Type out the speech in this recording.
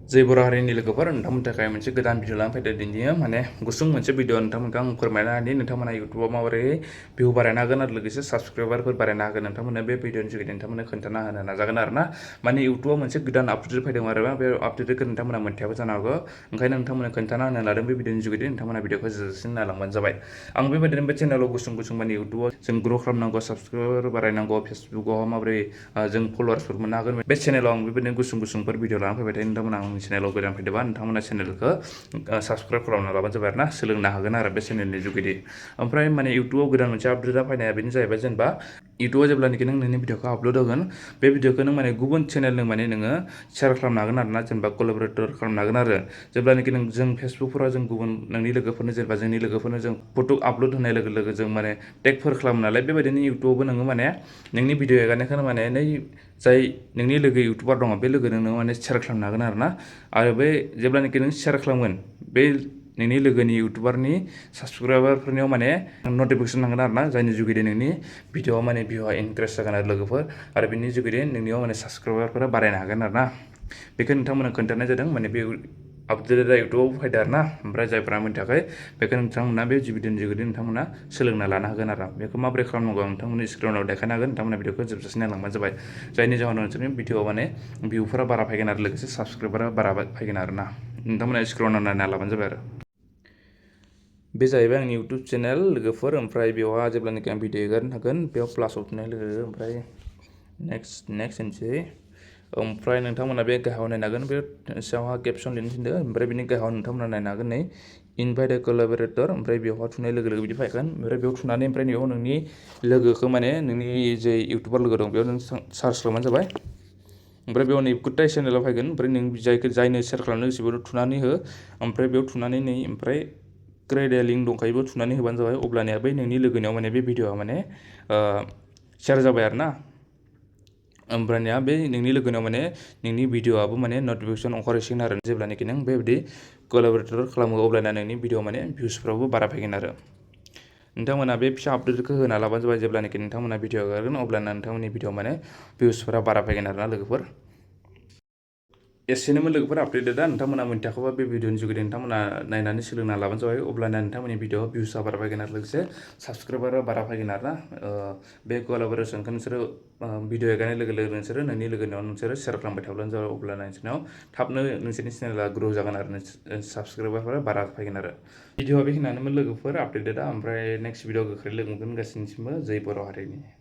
जै बर' हारिनि लोगोफोर नोंथांमोननि थाखाय मोनसे गोदान भिडिअ लानानै फैदो दिनै माने गुसुं मोनसे भिडिअ नोंथांमोनखौ आं फोरमायना होनि नोंथांमोना इउटुबाव माबोरै भिउ बारायनो हागोन आरो लोगोसे साबस्क्राइबारफोर बारायनो हागोन नोंथांमोननो बे भिडिअनि जुगै नोंथांमोननो खोन्थाना होनो नाजागोन आरो ना माने इउटुबाव मोनसे गोदान आपडेट फैदों आरो बे आपडेटखौ नोंथांमोना मोनथियाबो जानो हागौ ओंखायनो नोंथांमोननो खोन्थाना होनो लादों बे भिडिअनि जुगै नोंथांमोना भिडिअखौ जोबजासिम नायलांबानो जाबाय आं बेबायदिनो बे चेनेलाव गुसुं माने इउटुबाव जों ग्र' खालामनांगौ साबस्क्राइबार बारायनांगौ फेसबुकाव माबोरै जों फल'वार्सफोर मोननो हागोन बे चेनेलाव आं बेबायदिनो गुसुंफोर भिडिअ लानानै फैबाय थायो नोंथांमोना आंनि चेनेलाव गोदान फैदोंबा नोंथांमोना चेनेलखौ साबस्क्राइब खालामना लाबानो जाबाय आरो ना सोलोंनो हागोन आरो बे चेनेलनि जुगेदि ओमफ्राय माने इउटुबाव गोदान मोनसे आपडेटआ फैनाया बेनो जाहैबाय जेनेबा इउटुबाव जेब्लानोखि नों नोंनि भिडिअखौ आपल'ड होगोन बे भिडिअखौ नों माने गुबुन चेनेलनो माने नोङो शेयार खालामनो हागोन आरो ना जेनेबा कलाबरेटर खालामनो हागोन आरो जेब्लानोखि जों फेसबुकफोराव जों गुबुन नोंनि लोगोफोरनो जेनेबा जोंनि लोगोफोरनो जों फट' आपल'ड होनाय लोगो लोगो जों माने टेगफोर खालामो नालाय बेबायदिनो इउटुबावबो नोङो माने नोंनि भिडिअ एगारनायखौनो माने जाय नोंनि लोगो इउटुबार दङ बे लोगोनो नोङो माने शेयार खालामनो हागोन आरो ना आरो बे जेब्लानोखि नों शेयार खालामगोन बे नोंनि लोगोनि इउटुबारनि साबस्क्राइबारफोरनियाव माने नटिफिकेसन नांगोन आरो ना जायनि जुगिदे नोंनि भिडिअआव माने भिउआ इनक्रिस जागोन आरो लोगोफोर आरो बिनि जुगिदे नोंनियाव माने साबस्क्राइबारफोरा बारायनो हागोन आरो ना बेखौ नोंथांमोना खोन्थानाय जादों माने बे आपडेटआ इउटुबाव फैदों आरो ना ओमफ्राय जायफ्रा मिथियाखै बेखौ नोंथांमोना बे भिडिअनि जुगिदे नोंथांमोना सोलोंना लानो हागोन आरो बेखौ माबोरै खालामनांगौ आं नोंथांमोननि स्क्रिनाव देखायनो हागोन नोंथांमोना भिडिअखौ जोबजासिम नायलांबानो जाबाय जायनि जाहोनाव नोंसोरनि भिडिअआव माने भिउफोरा बारा फैगोन आरो लोगोसे साबस्क्राइबारा बारा फैगोन आरो ना नोंथांमोना स्क्रिनाव नायना लाबानो जाबाय आरो बे जाहैबाय आंनि इउटुब चेनेल लोगोफोर ओमफ्राय बेवहाय जेब्लानाखि आं भिडिअ एगारनो हागोन बेयाव प्लास थुनाय लोगो ओमफ्राय नेक्स्ट होनसै ओमफ्राय नोंथांमोना बे गाहायाव नायनो हागोन बे सायावहा केपसन लिरनो थिनदों ओमफ्राय बिनि गाहायाव नोंथांमोना नायनो हागोन नै इनभाइट ए कलाबरेटर ओमफ्राय बेवहाय थुनाय लोगो लोगो बिदि फैगोन ओमफ्राय बेयाव थुनानै ओमफ्राय बेयाव नोंनि लोगोखौ माने नोंनि जे इउटुबार लोगो दं बेयाव नों सार्च खालामबानो जाबाय ओमफ्राय बेयाव नै गुटाइ चेनेलाव फैगोन ओमफ्राय नों जायनो शेयार खालामनो गोसो बेयाव थुनानै हो ओमफ्राय बेयाव थुनानै नै ओमफ्राय क्रेड लिंक दंखायोबो थुनानै होबानो जाबाय अब्लानिया बै नोंनि लोगोनियाव माने बे भिडिअआ माने शेयार जाबाय आरो ना ओमफ्रायनिया बे नोंनि लोगोनाव माने नोंनि भिडिअआबो माने नटिफिकेसन ओंखारहैसिगोन आरो जेब्लानोखि नों बेबायदि कलाबरेटर खालामो अब्लाना नोंनि भिडिअ माने भिउसफ्राबो बारा फैगोन आरो नोंथांमोना बे फिसा आपडेटखौ होना लाबानो जाबाय जेब्लानोखि नोंथांमोना भिडिअ एगारगोन अब्लाना नोंथांमोननि भिडिअ माने भिउसफोरा बारा फैगोन आरो ना लोगोफोर एसेनोमोन लोगोफोर आपडेटआ नोंथांमोना मोनथियाखैबा बे भिडिअनि जुगेदि नोंथांमोना नायनानै सोलोंना लाबानो जाबाय अब्लाना नोंथांमोननि भिडिअ भिउसआ बारा फैगोन आरो लोगोसे साबस्क्राइबारा बारा फैगोन आरो ना बे कलाबरेसनखौ नोंसोरो भिडिअ एगारनाय लोगो लोगो नोंसोरो नोंनि लोगोनियाव नोंसोरो शेयार खालामबाय थाब्लानो जाबाय अब्लाना नोंसोरनाव थाबनो नोंसोरनि चेनेला ग्र' जागोन आरो साबस्क्राइबारफोरा बारा फैगोन आरो भिडिअआ बेखिनियानोमोन लोगोफोर आपडेटआ ओमफ्राय नेक्स्ट भिडिअ गोख्रै लोगो मोनगोन गासैनिसिमबो जै बर' हारिनि